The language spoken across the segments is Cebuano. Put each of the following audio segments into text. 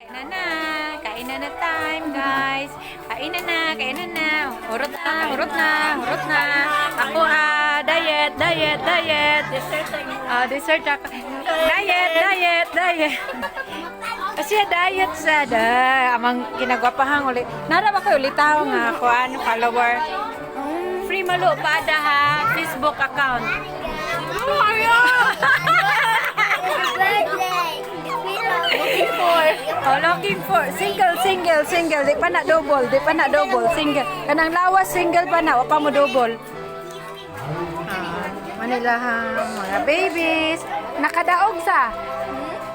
Na na, kain na na time, guys. Kain na na, kain na na. Hurot na, hurot na, hurot na. Ako ah, diet, diet, diet. Ah, dessert ako. Diet, diet, diet. Kasi diet sa da, amang kinagwapahang ulit. Nara ba kayo ulitaw nga kuan follower? Free malo pada ha, Facebook account. Oh, looking for single, single, single. Di pa na double, di pa na double, single. Kanang lawas single pa na, wa pa mo double. Ah, Manila ha, mga babies. Nakadaog sa.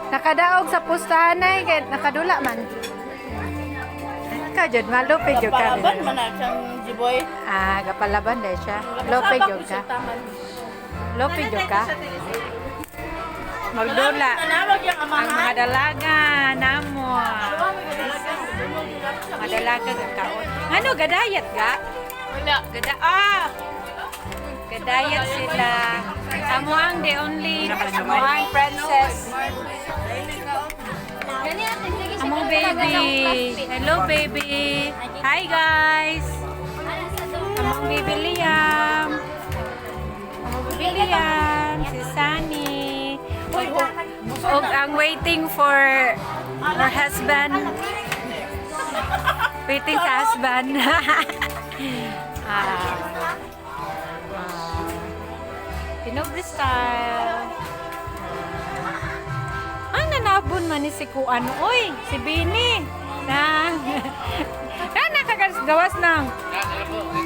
Nakadaog sa pustahan ay kay nakadula man. Ka jud malupig jud ka. Palaban man na siyang jiboy. Ah, gapalaban dahil siya. Lupig jud ka. Lupig jud ka. Magdula. Nanawag yung Ang amahan. mga dalaga namo. Mga dalaga gakaon. Ano gadayat ga? Wala. Gada ah. Gadayat sila. Amo ang the only amo ang princess. Amo baby. Hello, baby. Hi, guys. Among baby Liam. Among baby Liam, si Sunny. Og ang waiting for her husband. Waiting sa husband. Ah. Ah. Pinobre style. Ang nanabon man ni si Kuan. Uy, si Bini. Na. Na nakagawas nang.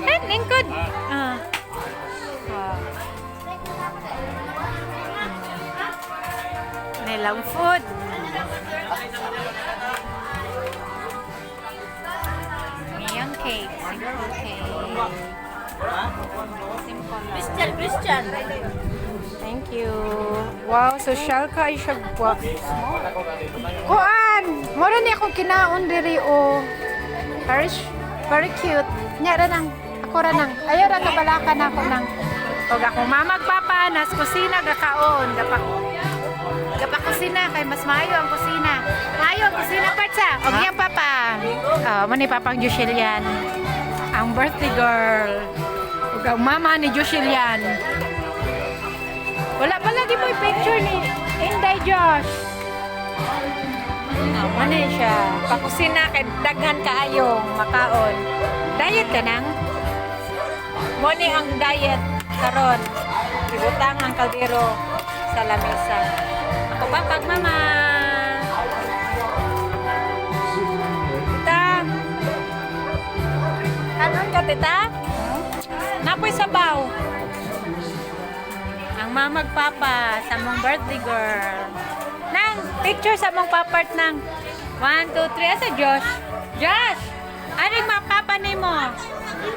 Eh, lingkod. Ah. Wow. Nilang food. Iyang cake. Simple cake. Simple lang. Christian, Christian. Thank you. Wow, social ka ay siya. Kuan! Mura ni akong kinaon diri o. Very, very cute. Nya ra nang. Ako ra nang. Ayaw ra kabalakan ako nang. Og akong mama ug papa nas kusina gakaon gapa. Gapa kusina kay mas maayo ang kusina. Maayo ang kusina part sa. Og iyang papa. Oh, mo ni papang Joshilian. Ang birthday girl. Ug ang mama ni Joshilian. Wala pa lagi mo yung picture ni Inday Josh. Ano yun siya? Pakusina kay daghan kaayong makaon. Diet ka nang? Mo ni ang diet karon. Ibutang ang kaldero sa lamesa. Ako pa pag mama. Tita. Kanon ka, tita? Napoy sabaw. Ang mamag papa sa mong birthday girl. Nang, picture sa mong papart nang. One, two, three. Asa Josh? Josh! Aning mapapa ni mo?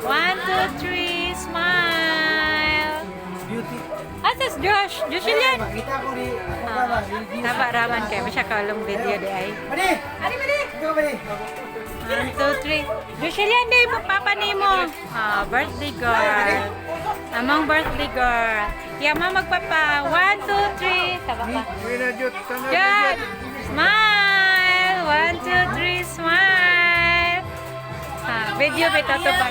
One, two, three, smile. Beauty. Asa si Josh? Josh yan. Makita ko ni Ah, taba raman kayo. Masya kalong video di ay. Mali! Mali, mali! Ikaw, mali! One, two, three. Josh yan di mo papa ni mo. Ah, birthday girl. Among birthday girl. Ya, mama magpapa. One, two, three. Taba pa. Good. Smile. One, two, three, smile. Ah, video ba ito ba?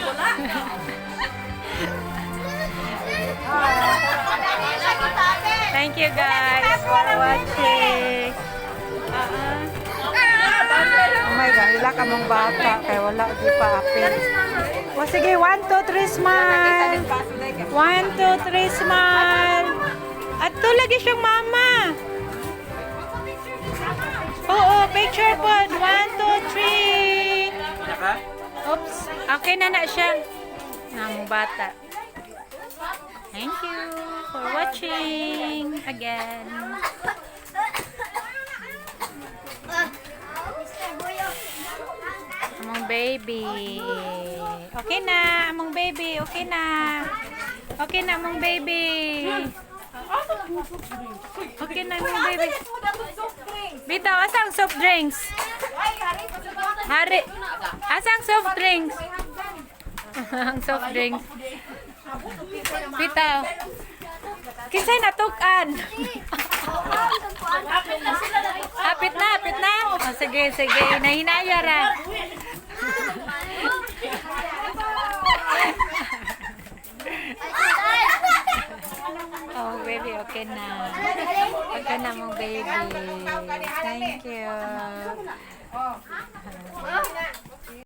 Thank you guys for watching. Ah. Oh my God, hila ka mong bata kay wala di pa apil. O sige, one, two, three, smile. One, two, three, smile. At to lagi siyang mama. Oo, picture po. One, two, three. Oops. Okay na na siya. Namong bata. Thank you for watching again. Among baby. Okay na, among baby. Okay na. Okay na, among baby. Okay na, among baby. Bitaw, asang soft drinks? Hari. Asang soft drinks? Ang soft drinks. Bitaw. Kisay natukan. Hapit na sila na. Hapit na, hapit na. Oh, sige, sige. Nahinaya ra. Oh, baby, okay na. Okay na mong baby. Thank you.